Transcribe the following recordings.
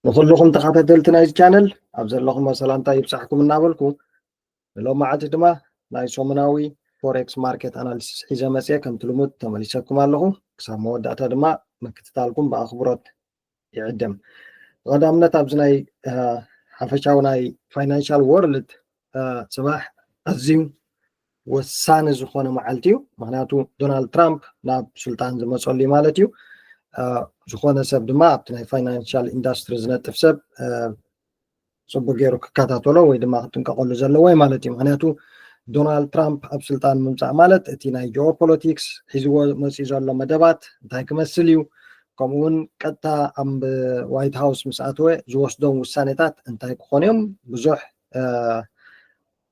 ንኹልኹም ተኸታተልቲ ናይዚ ቻነል ኣብ ዘለኹም ሰላምታ ይብጻሕኩም እናበልኩ፣ ንሎም መዓልቲ ድማ ናይ ሰሙናዊ ፎሬክስ ማርኬት ኣናሊሲስ ሒዘ መጽየ ከምቲ ልሙድ ተመሊሰኩም ኣለኹ። ክሳብ መወዳእታ ድማ ምክትታልኩም ብኣኽብሮት ይዕደም። ብቐዳምነት ኣብዚ ናይ ሓፈሻዊ ናይ ፋይናንሻል ወርልድ ጽባሕ ኣዝዩ ወሳኒ ዝኾነ መዓልቲ እዩ። ምክንያቱ ዶናልድ ትራምፕ ናብ ስልጣን ዝመፀሉ ማለት እዩ። ዝኾነ ሰብ ድማ ኣብቲ ናይ ፋይናንሻል ኢንዳስትሪ ዝነጥፍ ሰብ ፅቡቅ ገይሩ ክከታተሎ ወይ ድማ ክጥንቀቀሉ ዘለዎ ማለት እዩ። ምክንያቱ ዶናልድ ትራምፕ ኣብ ስልጣን ምምፃእ ማለት እቲ ናይ ጂኦፖለቲክስ ሒዝዎ መፅኡ ዘሎ መደባት እንታይ ክመስል እዩ፣ ከምኡውን ቀጥታ ኣብ ዋይት ሃውስ ምስ ኣተወ ዝወስዶም ውሳኔታት እንታይ ክኾኑ እዮም፣ ብዙሕ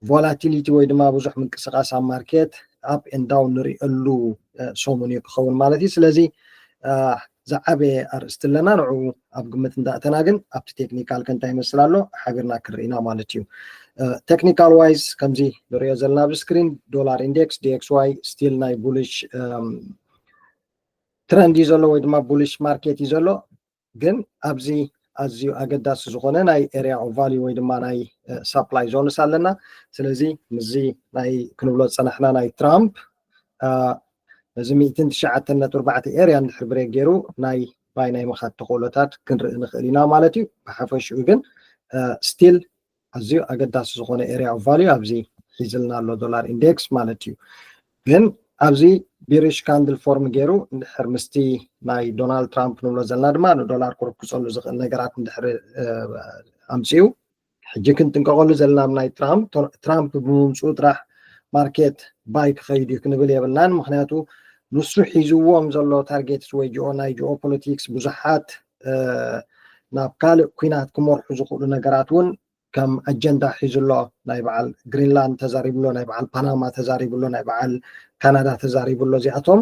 ቮላቲሊቲ ወይ ድማ ብዙሕ ምንቅስቃስ ኣብ ማርኬት ኣፕ ኤንድ ዳውን ንሪእሉ ሰሙን እዩ ክኸውን ማለት እዩ። ስለዚ ዝዓበየ ኣርእስቲ ኣለና፣ ንዕኡ ኣብ ግምት እንዳእተና ግን ኣብቲ ቴክኒካል ከ እንታይ ይመስል ኣሎ ሓቢርና ክንርኢና ማለት እዩ። ቴክኒካል ዋይዝ ከምዚ ንሪኦ ዘለና ኣብ ስክሪን ዶላር ኢንዴክስ ዲኤክስዋይ ስቲል ናይ ቡሊሽ ትረንድ እዩ ዘሎ ወይ ድማ ቡሊሽ ማርኬት እዩ ዘሎ። ግን ኣብዚ ኣዝዩ ኣገዳሲ ዝኾነ ናይ ኤሪያ ኦፍ ቫልዩ ወይ ድማ ናይ ሳፕላይ ዞንስ ኣለና። ስለዚ ምስዚ ናይ ክንብሎ ዝፀናሕና ናይ ትራምፕ ነዚ ሚእትን ትሽዓተን ነጥቢ ኣርባዕተ ኤሪያ እንድሕር ብሬክ ገይሩ ናይ ባይ ናይ ምኻድ ተኽእሎታት ክንርኢ ንኽእል ኢና ማለት እዩ። ብሓፈሽኡ ግን ስቲል ኣዝዩ ኣገዳሲ ዝኾነ ኤሪያ ኦፍ ቫልዩ ኣብዚ ሒዝልና ኣሎ ዶላር ኢንዴክስ ማለት እዩ። ግን ኣብዚ ቢሪሽ ካንድል ፎርም ገይሩ እንድሕር ምስቲ ናይ ዶናልድ ትራምፕ ንብሎ ዘለና ድማ ንዶላር ክርክፀሉ ዝኽእል ነገራት እንድሕር ኣምፅኡ ሕጂ ክንጥንቀቀሉ ዘለና ናይ ትራምፕ ትራምፕ ብምምፅኡ ጥራሕ ማርኬት ባይ ክኸይድ እዩ ክንብል የብልናን። ምክንያቱ ንሱ ሒዝዎም ዘሎ ታርጌትስ ወይ ጂኦ ናይ ጂኦፖለቲክስ ብዙሓት ናብ ካልእ ኩናት ክመርሑ ዝኽእሉ ነገራት እውን ከም ኣጀንዳ ሒዙ ኣሎ። ናይ በዓል ግሪንላንድ ተዛሪብሎ፣ ናይ በዓል ፓናማ ተዛሪብሎ፣ ናይ በዓል ካናዳ ተዛሪብሎ። እዚኣቶም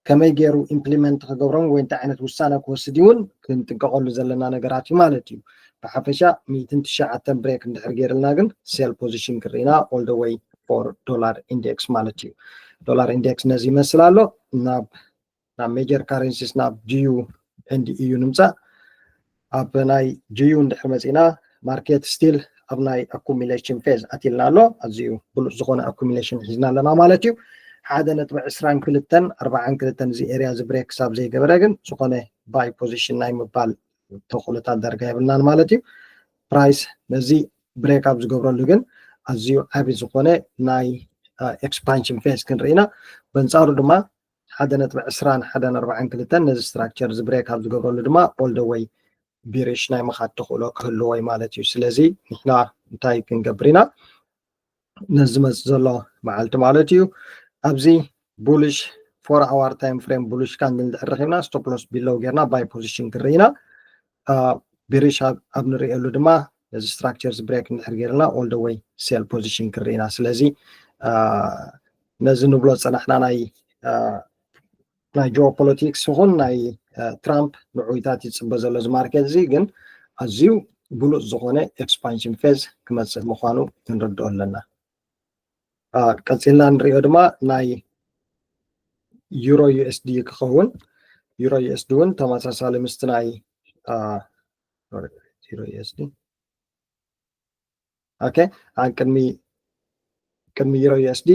ከመይ ገይሩ ኢምፕሊመንት ክገብሮም ወይ እንታይ ዓይነት ውሳነ ክወስድ እውን ክንጥንቀቀሉ ዘለና ነገራት እዩ ማለት እዩ። ብሓፈሻ ሚእትን ትሽዓተን ብሬክ እንድሕር ገይርልና ግን ሴል ፖዚሽን ክርኢና ኦል ደ ወይ ፎር ዶላር ኢንዴክስ ማለት እዩ። ዶላር ኢንዴክስ ነዚ ይመስል ኣሎ። ናብ ናብ ሜጀር ካረንሲስ ናብ ጂዩ ኤንድ ኢዩ ንምፃእ። ኣብ ናይ ጂዩ እንድሕር መፂና ማርኬት ስቲል ኣብ ናይ ኣኩሚሌሽን ፌዝ ኣትልና ኣሎ። ኣዝዩ ብሉፅ ዝኾነ ኣኩሚሌሽን ሒዝና ኣለና ማለት እዩ። ሓደ ነጥቢ ዕስራን ክልተን ኣርባዓን ክልተን እዚ ኤሪያ እዚ ብሬክ ክሳብ ዘይገበረ ግን ዝኾነ ባይ ፖዚሽን ናይ ምባል ተኽእሎታት ዳርጋ የብልናን ማለት እዩ። ፕራይስ ነዚ ብሬክ ኣብ ዝገብረሉ ግን ኣዝዩ ዓቢ ዝኾነ ናይ ኤክስፓንሽን ፌዝ ክንርኢና፣ በንፃሩ ድማ ሓደ ነጥቢ ዕስራን ሓደን ኣርባዓን ክልተን ነዚ ስትራክቸር እዚ ብሬክ ኣብ ዝገብረሉ ድማ ኦል ደ ወይ ቢሪሽ ናይ ምኻድ ተኽእሎ ክህልዎ እዩ ማለት እዩ። ስለዚ ንሕና እንታይ ክንገብር ኢና ነዚ ዝመፅእ ዘሎ መዓልቲ ማለት እዩ። ኣብዚ ቡሊሽ ፎር ኣዋር ታይም ፍሬም ቡሊሽ ካንድል እንድሕር ረኪብና ስቶፕ ሎስ ቢሎው ጌርና ባይ ፖዚሽን ክርኢና፣ ቢሪሽ ኣብ ንርእየሉ ድማ ነዚ ስትራክቸር እዚ ብሬክ እንድሕር ጌርና ኦል ደ ወይ ሴል ፖዚሽን ክርኢና። ስለዚ ነዚ ንብሎ ዝፀናሕና ናይ ናይ ጂኦፖለቲክስ ይኹን ናይ ትራምፕ ንዑይታት ይፅበ ዘሎ እዚ ማርኬት እዚ ግን ኣዝዩ ብሉፅ ዝኾነ ኤክስፓንሽን ፌዝ ክመፅእ ምዃኑ ክንርድኦ ኣለና። ቀፂልና ንሪኦ ድማ ናይ ዩሮ ዩኤስዲ ክኸውን። ዩሮ ዩኤስዲ እውን ተመሳሳሊ ምስቲ ናይ ዩሮ ዩኤስዲ ኦኬ፣ ኣብ ቅድሚ ቅድሚ ዩሮ ዩኤስዲ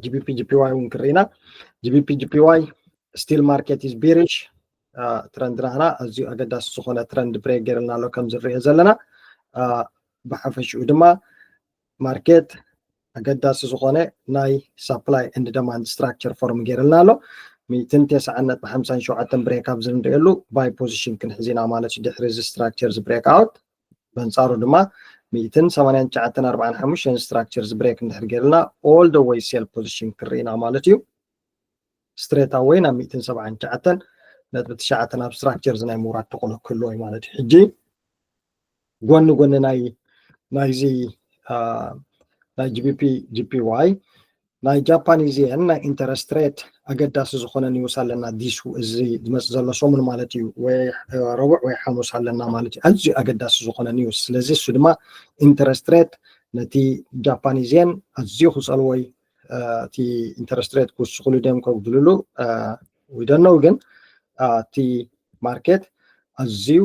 ጂቢፒ ጂፒዋይ እውን ክርኢና። ጂቢፒ ጂፒዋይ ስቲል ማርኬት ኢዝ ቢሪሽ። ትረንድ ናህና ኣዝዩ ኣገዳሲ ዝኾነ ትረንድ ብሬክ ገይርልና ኣሎ ከም ዝርኦ ዘለና። ብሓፈሽኡ ድማ ማርኬት ኣገዳሲ ዝኾነ ናይ ሳፕላይ ኤንድ ደማንድ ስትራክቸር ፎርም ገይርልና ኣሎ። ሚእትን ተስዓን ነጥቢ ሓምሳን ሸውዓተን ብሬክ ኣብ ዝንርእየሉ ባይ ፖዚሽን ክንሕዝ ኢና ማለት እዩ። ድሕሪ እዚ ስትራክቸር እዚ ብሬክ ኣውት በንጻሩ ድማ ሚእትን ሰማንያን ትሽዓተን ኣርባዓን ሓሙሽተን ስትራክቸር እዚ ብሬክ እንድሕር ገይርልና ኦል ደ ወይ ሴል ፖዚሽን ክርኢና ማለት እዩ። ስትሬት ኣወይ ናብ ሚእትን ሰብዓን ትሽዓተን ነጥቢ ትሽዓተ ናብ ስትራክቸር እዚ ናይ ምውራድ ተኽእሎ ክህልዎ እዩ ማለት እዩ። ሕጂ ጎኒ ጎኒ ናይ ናይዚ ናይ ጂቢፒ ጂፒዋይ ናይ ጃፓኒዝ የን ናይ ኢንተረስት ሬት ኣገዳሲ ዝኾነ ኒውስ ኣለና። ዲስ እዚ ዝመፅእ ዘሎ ሰሙን ማለት እዩ፣ ወይ ረቡዕ ወይ ሓሙስ ኣለና ማለት እዩ፣ ኣዝዩ ኣገዳሲ ዝኾነ ኒውስ። ስለዚ እሱ ድማ ኢንተረስት ሬት ነቲ ጃፓኒዝ የን ኣዝዩ ክፀልዎ እዩ። እቲ ኢንተረስት ሬት ክውስኽሉ ድዮም ከጉድልሉ ዊደነው፣ ግን እቲ ማርኬት ኣዝዩ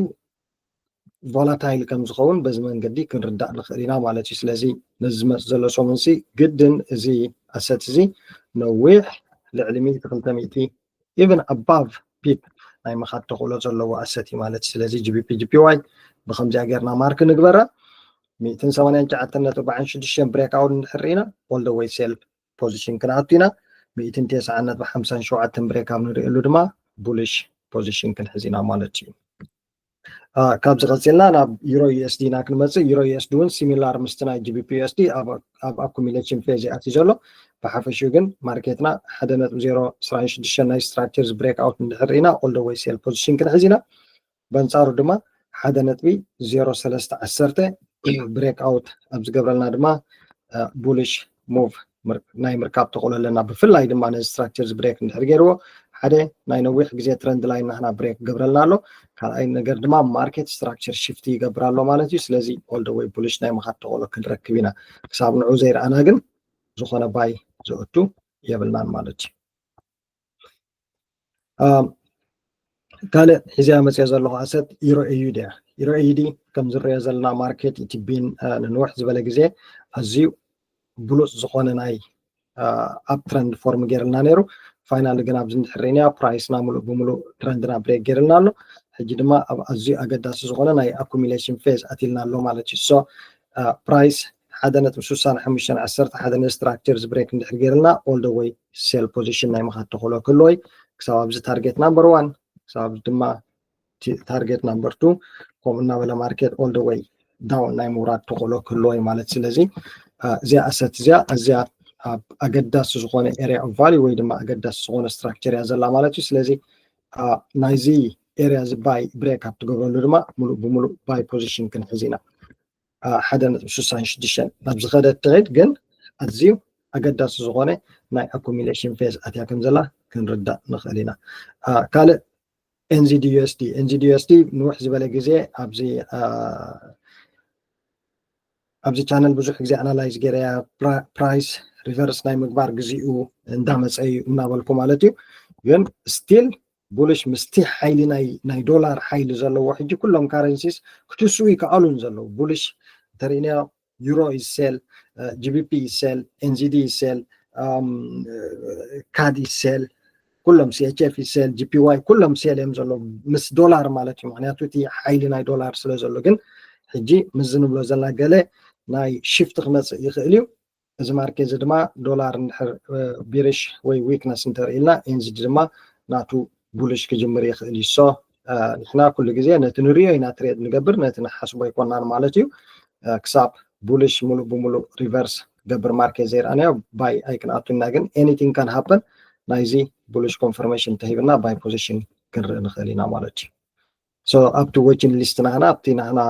volatile ከም ዝኸውን በዚ መንገዲ ክንርዳእ ንኽእል ኢና ማለት እዩ። ስለዚ ነዚ ዝመፅእ ዘሎ ሰሙንሲ ግድን እዚ ኣሰት እዚ ነዊሕ ልዕሊ ሚእቲ ክልተ ሚእቲ even above pip ናይ ምኻድ ተኽእሎ ዘለዎ ኣሰት እዩ ማለት እዩ። ስለዚ GBP JPY ብከምዚኣ ጌርና ማርክ ንግበራ። ሚእትን ሰማንያን ትሽዓተን ነጥቢ ኣርባዓን ሽዱሽተን breakout እንድሕር ርኢና all the way sell position ክንኣቱ ኢና። ሚእትን ተስዓን ነጥቢ ሓምሳን ሸውዓተን breakout ንርእየሉ ድማ bullish position ክንሕዝ ኢና ማለት እዩ። ካብዚ ቀፂልና ናብ ዩሮ USD ኢና ክንመፅእ። ዩሮ USD እውን similar ምስቲ ናይ GBP USD ኣብ accumulation phase ይኣትዩ ዘሎ። ብሓፈሽኡ ግን ማርኬትና ሓደ ነጥቢ ዜሮ ዕስራን ሽዱሽተን ናይ structures breakout እንድሕር ርኢና all the way sell position ክንሕዝ ኢና። በንፃሩ ድማ ሓደ ነጥቢ ዜሮ ሰለስተ ዓሰርተ breakout ኣብ ዝገብረልና ድማ bullish move ናይ ምርካብ ተኽእሎ ኣለና። ብፍላይ ድማ ነዚ structures break እንድሕር ገይርዎ ሓደ ናይ ነዊሕ ግዜ trend line ናህና break ገብረልና ኣሎ። ካልኣይ ነገር ድማ market structure shift ይገብር ኣሎ ማለት እዩ። ስለዚ all the way bullish ናይ ምኻድ ተኽእሎ ክንረክብ ኢና። ክሳብ ንዑ ዘይረኣና ግን ዝኾነ buy ዘእቱ የብልናን ማለት እዩ። ካልእ ሒዝያ መፅዮ ዘለኹ ኣሰት ዩሮ AUD እያ። ዩሮ AUD ከም ዝረኦ ዘለና ማርኬት እቲ ቢን ንንውሕ ዝበለ ግዜ ኣዝዩ ብሉፅ ዝኾነ ናይ uptrend form ገይርልና ነይሩ። ፋይናሊ ግን ኣብዚ እንድሕር ርኢናዮ ፕራይስና ሙሉእ ብሙሉእ ትረንድና break ገይርልና ኣሎ። ሕጂ ድማ ኣብ ኣዝዩ ኣገዳሲ ዝኾነ ናይ accumulation phase ኣትልና ኣሎ ማለት እዩ። So ፕራይስ ሓደ ነጥቢ ስሳን ሓሙሽተን ዓሰርተ ሓደ ን structures break እንድሕር ገይርልና all the way sell position ናይ ምኻድ ተኽእሎ ክህልዎ እዩ። ክሳብ ኣብዚ target number one ክሳብ ኣብዚ ድማ target number two ከምኡ እናበለ ማርኬት all the way down ናይ ምውራድ ተኽእሎ ክህልዎ እዩ ማለት። ስለዚ እዚኣ ኣሰት እዚኣ ኣዝያ ኣብ ኣገዳሲ ዝኾነ area of value ወይ ድማ ኣገዳሲ ዝኾነ structure እያ ዘላ ማለት እዩ። ስለዚ ናይዚ area እዚ buy break ኣብ ትገብረሉ ድማ ሙሉእ ብሙሉእ buy position ክንሕዝ ኢና። ሓደ ነጥቢ ስሳን ሽዱሽተን ናብ ዝኸደት ትኸይድ ግን ኣዝዩ ኣገዳሲ ዝኾነ ናይ accumulation phase ኣትያ ከም ዘላ ክንርዳእ ንኽእል ኢና። ካልእ NZD USD NZD USD ንውሕ ዝበለ ግዜ ኣብዚ ኣብዚ channel ብዙሕ ግዜ analyze ገይረያ price reverse ናይ ምግባር ግዚኡ እንዳመፀ እዩ እናበልኩ ማለት እዩ። ግን still bullish ምስቲ ሓይሊ ናይ ናይ ዶላር ሓይሊ ዘለዎ ሕጂ ኩሎም currencies ክትስኡ ይከኣሉን ዘለዉ። Bullish እንተርኢናዮ ዩሮ is sell፣ GBP is sell፣ NZD is sell፣ CAD is sell፣ ኩሎም CHF is sell፣ JPY ኩሎም sell እዮም ዘለዉ ምስ ዶላር ማለት እዩ። ምክንያቱ እቲ ሓይሊ ናይ ዶላር ስለ ዘሎ። ግን ሕጂ ምስ ዝንብሎ ዘለና ገለ ናይ shift ክመፅእ ይኽእል እዩ። እዚ ማርኬት እዚ ድማ ዶላር እንድሕር bearish ወይ weakness እንተርኢልና NZD ድማ ናቱ bullish ክጅምር ይኽእል እዩ። So ንሕና ኩሉ ግዜ ነቲ ንሪኦ ኢና trade ንገብር፣ ነቲ ንሓስቦ ኣይኮናን ማለት እዩ። ክሳብ bullish ሙሉእ ብሙሉእ reverse ገብር ማርኬት ዘይረኣናዮ buy ኣይክንኣቱ ኢና። ግን anything can happen። ናይዚ bullish confirmation ተሂብና buy position ክንርኢ ንኽእል ኢና ማለት እዩ። So ኣብቲ watching list ናህና ኣብቲ ናህና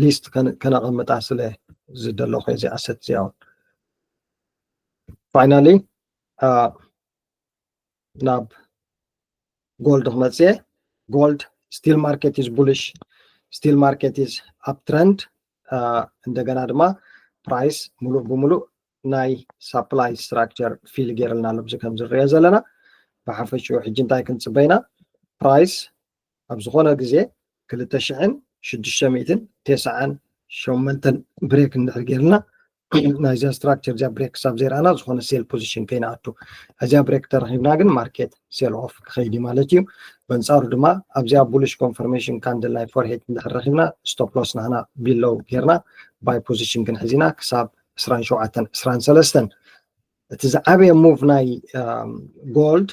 list ከነቐምጣ ስለ ዝደለኹ እዚ ኣሰት እዚኣ እውን finally ናብ gold ክመፅእ እየ። Gold still market is bullish፣ still market is uptrend። እንደገና ድማ price ሙሉእ ብሙሉእ ናይ supply structure fill ገይርልና ኣሎ። ብዚ ከም ዝረኦ ዘለና ብሓፈሽኡ ሕጂ እንታይ ክንፅበይና? Price ኣብ ዝኾነ ግዜ ክልተ ሽሕን ሽዱሽተ ሚእትን ተስዓን ሸሞንተን break እንድሕር ገይርና ናይዛ structure እዚኣ break ክሳብ ዘይረኣና ዝኾነ sell position ከይንኣቱ። እዚኣ break ተረኺብና ግን ማርኬት sell off ክኸይድ እዩ ማለት እዩ። በንፃሩ ድማ ኣብዚኣ bullish confirmation candle ናይ forehead እንድሕር ረኺብና stop loss ናህና below ገይርና buy position ክንሕዝ ኢና ክሳብ ዕስራን ሸውዓተን ዕስራን ሰለስተን። እቲ ዝዓበየ move ናይ gold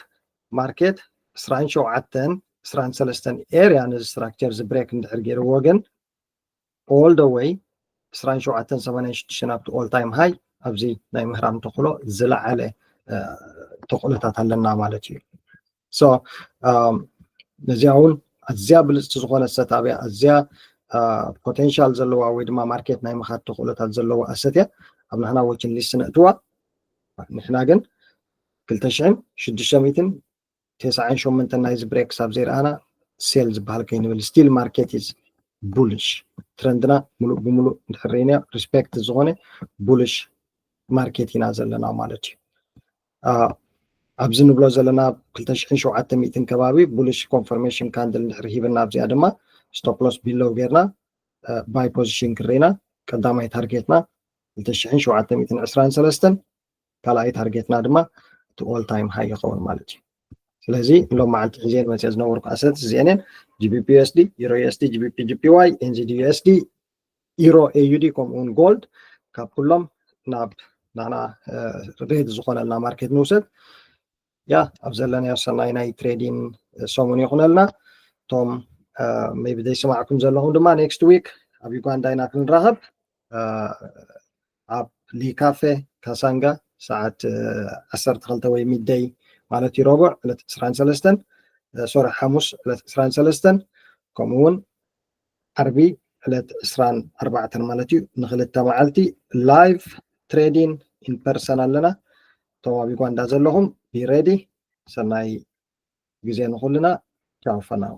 ማርኬት ዕስራን ሸውዓተን ዕስራን ሰለስተን area ነዚ structure እዚ break እንድሕር ገይርዎ ግን all the way ዕስራን ሸውዓተን ሰማንያን ሽዱሽተን ኣብቲ all time high ኣብዚ ናይ ምህራም ተኽእሎ ዝለዓለ ተኽእሎታት ኣለና ማለት እዩ። So ነዚኣ እውን ኣዝያ ብልፅቲ ዝኾነ ኣሰት ኣብያ ኣዝያ potential ዘለዋ ወይ ድማ ማርኬት ናይ ምኻድ ተኽእሎታት ዘለዎ ኣሰት እያ። ኣብ ንሕና watching list ነእትዋ። ንሕና ግን ክልተ ሽሕን ሽዱሽተ ሚእትን ተስዓን ሸሞንተን ናይዚ break ክሳብ ዘይረኣና sell ዝበሃል ከይንብል። Still market is bullish። ትረንድና ሙሉእ ብሙሉእ እንድሕር ርኢናዮ respect ዝኾነ bullish ማርኬት ኢና ዘለና ማለት እዩ። ኣብዚ ንብሎ ዘለና ክልተ ሽሕን ሸውዓተ ሚእትን ከባቢ bullish confirmation candle እንድሕር ሂብና ኣብዚኣ ድማ stop loss below ጌርና buy position ክርኢና ቀዳማይ ታርጌትና ክልተ ሽሕን ሸውዓተ ሚእትን ዕስራን ሰለስተን ካልኣይ ታርጌትና ድማ እቲ all time high ይኸውን ማለት እዩ። ስለዚ ሎም መዓልቲ ሒዘን መፅአ ዝነበርኩ assets እዚአን እየን። GBP USD፣ EURO USD፣ GBP JPY፣ NZD USD፣ EURO AUD ከምኡ እውን gold ካብ ኩሎም ናብ ናና ሬድ ዝኾነልና ማርኬት ንውሰድ። ያ ኣብ ዘለናዮ ሰናይ ናይ trading ሰሙን ይኹነልና። እቶም maybe ዘይሰማዕኩም ዘለኹም ድማ next week ኣብ ዩጋንዳ ኢና ክንራኸብ ኣብ ሊ ካፌ ካሳንጋ ሰዓት ዓሰርተ ክልተ ወይ midday ማለት እዩ። ረቡዕ ዕለት ዕስራን ሰለስተን sorry ሓሙስ ዕለት ዕስራን ሰለስተን ከምኡ እውን ዓርቢ ዕለት ዕስራን ኣርባዕተን ማለት እዩ። ንክልተ መዓልቲ live trading in person ኣለና። እቶም ኣብ ዩጋንዳ ዘለኹም be ready። ሰናይ ግዜ ንኹልና። Ciao for now።